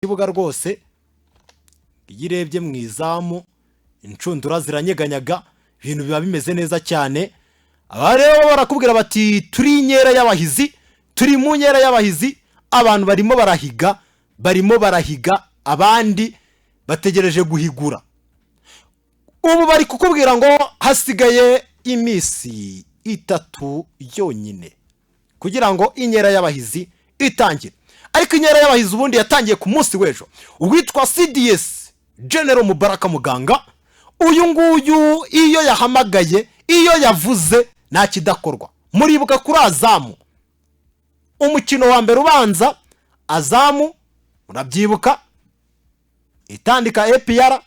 Kibuga rwose, iyo urebye mu izamu inshundura ziranyeganyaga, ibintu biba bimeze neza cyane. Aba rero barakubwira bati: "Turi inkera y'abahizi, turi mu nkera y'abahizi." Abantu barimo barahiga, barimo barahiga, abandi bategereje guhigura. Ubu bari kukubwira ngo hasigaye iminsi 3 yonyine kugira ngo inkera y'abahizi itangire. Ariko inkera y'abahizi ubundi yatangiye ku munsi w'ejo. Uwitwa CDS General Mubaraka Muganga, uyu nguyu iyo yahamagaye, iyo yavuze, nta kidakorwa. Muribuka kuri Azam, umukino wa mbere ubanza, Azam murabyibuka itandika APR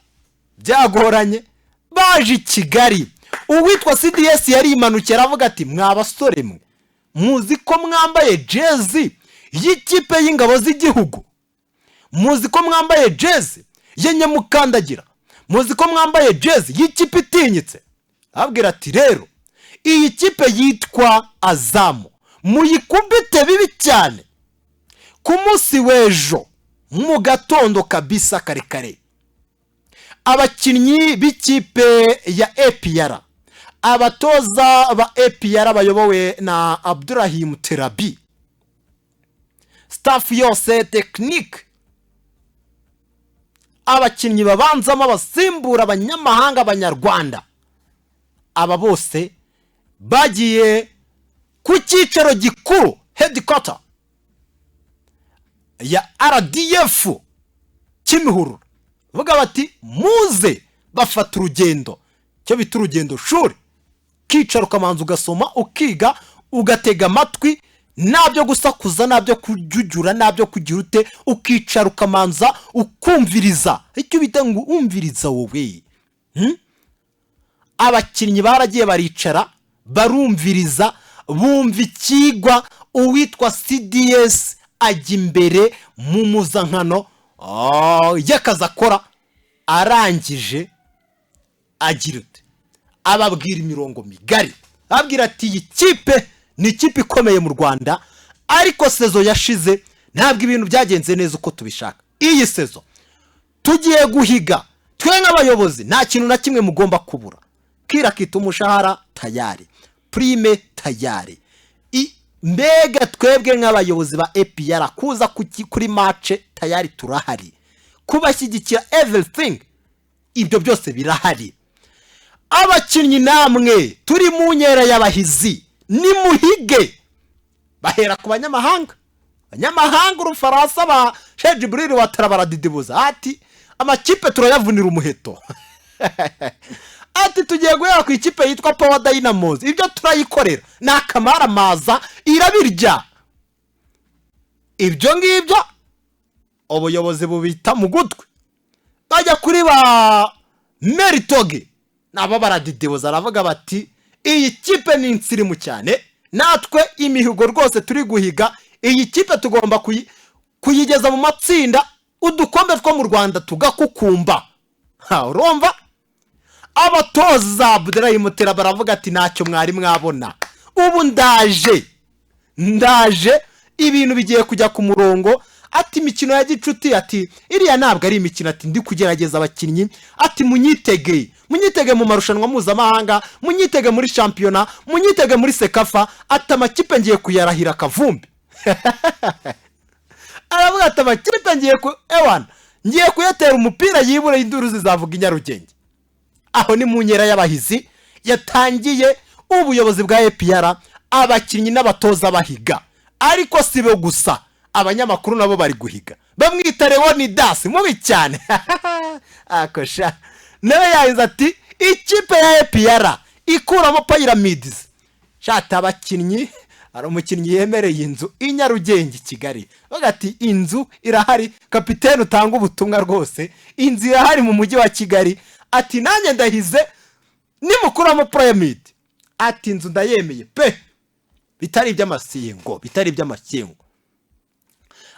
byagoranye, baje i Kigali, uwitwa CDS yarimanukiye aravuga ati: "Mwa basore mwe, muzi ko mwambaye jezi y'ikipe y'ingabo z'igihugu? Muzi ko mwambaye jezi ye nyamukandagira? Muzi ko mwambaye jezi y'ikipe itinyitse?" Ababwira ati: "Rero iyi kipe yitwa Azam muyikubite bibi cyane." Ku munsi w'ejo mu gatondo kabisa kare kare, abakinnyi b'ikipe ya APR, abatoza ba APR bayobowe na Abdurahim Terabi, staff yose technique, abakinnyi babanzamo, abasimbura, abanyamahanga, abanyarwanda, aba bose bagiye ku cyicaro gikuru, headquarter ya RDF Kimihurura, bavuga bati: "Muze." Bafata urugendo, icyo bita urugendo shuri, ukicara ukamanza ugasoma, ukiga, ugatega amatwi, ntabyo gusakuza, ntabyo kujujura, ntabyo kugira ute, ukicara ukamanza ukumviriza, icyo bita ngo umviriza wowe. Abakinnyi baragiye baricara barumviriza, bumva ikigwa. Uwitwa CDS ajya imbere mu muzankano y'akazi akora, arangije agira ute? Ababwira imirongo migari, ababwira ati: "Iyi kipe ni ikipe ikomeye mu Rwanda, ariko saison yashize ntabwo ibintu byagenze neza uko tubishaka. Iyi saison tugiye guhiga. Twe nk'abayobozi nta kintu na kimwe mugomba kubura. Kira kita, umushahara tayari, prime tayari. Mbega twebwe nk'abayobozi ba APR kuza kuri match tayari turahari kubashyigikira, everything, ibyo byose birahari. Abakinnyi namwe, turi mu nkera y'abahizi, nimuhige." Bahera ku banyamahanga. Abanyamahanga, Urufaransa, ba Shejiburiri Watara baradidibuza ati: "Amakipe turayavunira umuheto." Ati: "Tugiye guhera ku ikipe yitwa Power Dynamos, ibyo turayikorera ni akamaramaza, irabirya." Ibyo ngibyo ubuyobozi bubita mu gutwi, bajya kuri ba Meritoge, nabo baradidibuza, aravuga bati: "Iyi kipe ni insirimu cyane, natwe imihigo rwose turi guhiga, iyi kipe tugomba kuyigeza mu matsinda, udukombe two mu Rwanda tugakukumba." Ha, urumva abatoza Abudurayimutera baravuga ati: "Ntacyo mwari mwabona, ubu ndaje, ndaje, ibintu bigiye kujya ku murongo." Ati: "Imikino ya gicuti," ati, "iriya ntabwo ari imikino," ati, "ndi kugerageza abakinnyi." Ati: "Munyitege, munyitege mu marushanwa mpuzamahanga, munyitege muri shampiyona, munyitege muri CECAFA." Ati: "Amakipe ngiye kuyarahira akavumbi." Aravuga ati: "Amakipe ngiye ku ewana, ngiye kuyatera umupira yibure, induru zizavuga i Nyarugenge." Aho ni mu nkera y'abahizi yatangiye, ubuyobozi bwa APR, abakinnyi n'abatoza bahiga. Ariko si bo gusa, abanyamakuru nabo bari guhiga. Bamwita Leonidas mubi cyane akosha, nawe yahize ati: "Ikipe ya APR ikuramo Pyramids." Shata abakinnyi, hari umukinnyi yemereye inzu i Nyarugenge i Kigali, bavuga ati: "Inzu irahari, kapitene utanga ubutumwa rwose, inzu irahari mu mujyi wa Kigali." Ati: "Nanjye ndahize, nimukuramo Pyramid," ati, "inzu ndayemeye pe." Bitari iby'amasingo, bitari iby'amakingo.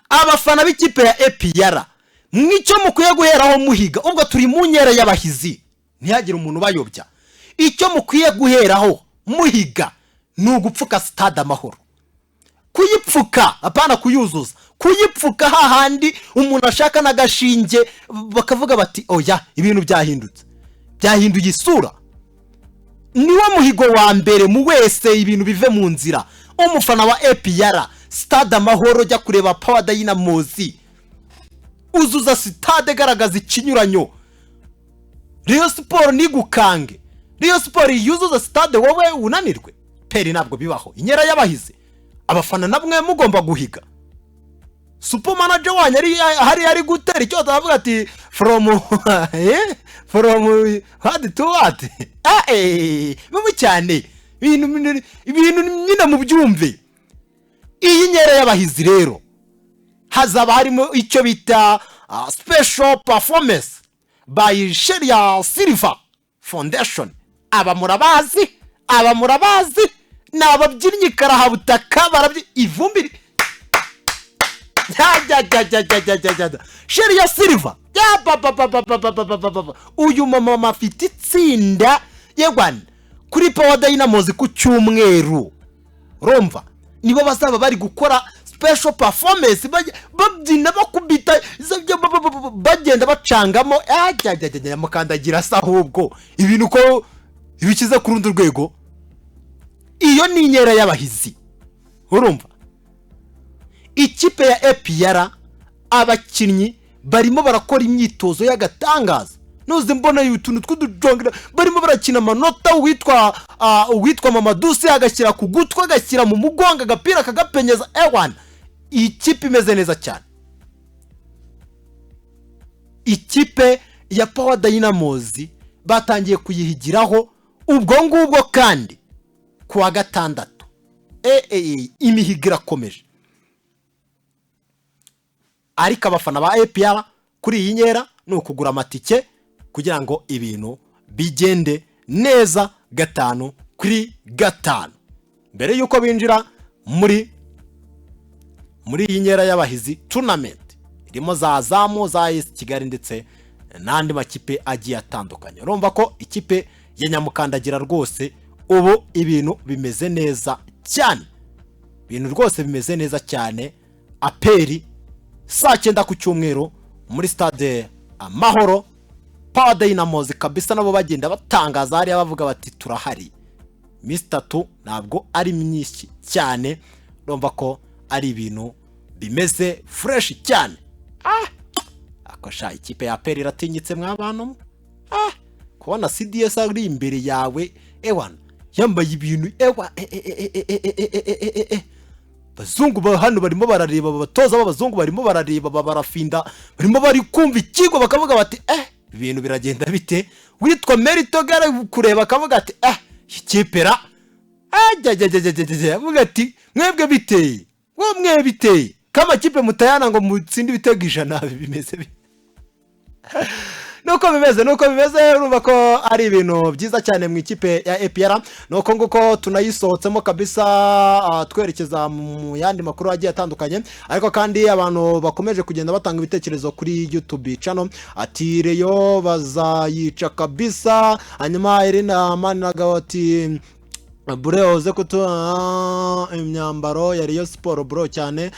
Abafana b'ikipe ya APR, mwicyo mukwiye guheraho muhiga, ubwo turi mu nkera y'abahizi, ntihagire umuntu ubayobya, icyo mukwiye guheraho muhiga ni ugupfuka Stade Amahoro, kuyipfuka, apana kuyuzuza. Kuyipfuka hahandi umuntu ashaka n'agashinge, bakavuga bati: "Oya, ibintu byahindutse, byahinduye isura." Niwo muhigo wa mbere mu wese, ibintu bive mu nzira. Umufana wa APR, Stade Amahoro, jya kureba Power Dynamos, uzuza sitade, garagaza ikinyuranyo. Rayon Sports ntigukange. Rayon Sports yuzuza sitade, wowe unanirwe? APR ntabwo bibaho. Inkera y'abahizi, abafana namwe mugomba guhiga. Super manager wanyu ari hari ari gutera icyoto, aravuga ati from what to what? Bibi cyane ibintu, ibintu nyine mubyumve. Iyi nkera y'abahizi rero hazaba harimo icyo bita special performance by Sheria Silver Foundation. Aba murabazi, aba murabazi, ni ababyinnyi karahabutaka, barabyi ivumbi. Jya. Sheria Silver ya ba ba ba ba ba ba ba ba ba ba. Uyu mama afite itsinda yegwana kuri Power Dynamos ku cyumweru. Urumva nibo bazaba bari gukora special performance, babyina, bakubita, bagenda bacangamo. Ajya mukandagira asa ahubwo ibintu ko ibikize ku rundi rwego. Iyo ni inkera y'abahizi. Urumva ikipe ya APR, abakinnyi barimo barakora imyitozo y'agatangaza. Nuze mbona utuntu tw'udujongera barimo barakina amanota. Uwitwa Mamadusi agashyira ku gutwi, agashyira mu mugongo, agapira kagapenyeza. Ewana, iyi kipe imeze neza cyane. Ikipe ya Power Dynamos batangiye kuyihigiraho ubwo ngubwo. Kandi ku wa gatandatu imihigo irakomeje. Ariko abafana ba APR, kuri iyi nkera ni ukugura amatike kugira ngo ibintu bigende neza 5 kuri 5 mbere y'uko binjira muri iyi nkera y'abahizi tournament irimo za Zamu, za AS Kigali ndetse n'andi makipe agiye atandukanye. Urumva ko ikipe ya Nyamukandagira rwose ubu ibintu bimeze neza cyane, ibintu rwose bimeze neza cyane. APR saa 9 ku cyumweru muri Stade Amahoro, Power Dynamos kabisa nabo bagenda batangaza hariya, bavuga bati: "Turahari." Iminsi 3 ntabwo ari myinshi cyane. Urumva ko ari ibintu bimeze fresh cyane. Akosha ikipe ya APR iratinyitse mw'abantu. Kubona CDS ari imbere yawe, ewana, yambaye ibintu, ewa e, e, e, e, e, e, e, e, e, e. Bazungu ba hano barimo barareba, abatoza b'abazungu barimo barareba, barafinda, barimo bari kumva ikigo, bakavuga bati: "Ibintu biragenda bite?" Witwa Merito Gare kureba akavuga ati: "Ikipe ra." Ajya avuga ati: "Mwebwe biteye, mwe biteye k'amakipe mutayana ngo mutsinde ibitego 100, bimeze bite?" Nuko bimeze, nuko bimeze. Urumva ko ari ibintu byiza cyane mu ikipe ya APR. Nuko nguko tunayisohotsemo kabisa, twerekeza mu yandi makuru agiye atandukanye. Ariko kandi abantu bakomeje kugenda batanga ibitekerezo kuri YouTube channel, ati: "Rayon bazayica kabisa." Hanyuma Irina Maniragabo ati: "Bure uze kutu imyambaro ya Rayon Sports bro cyane."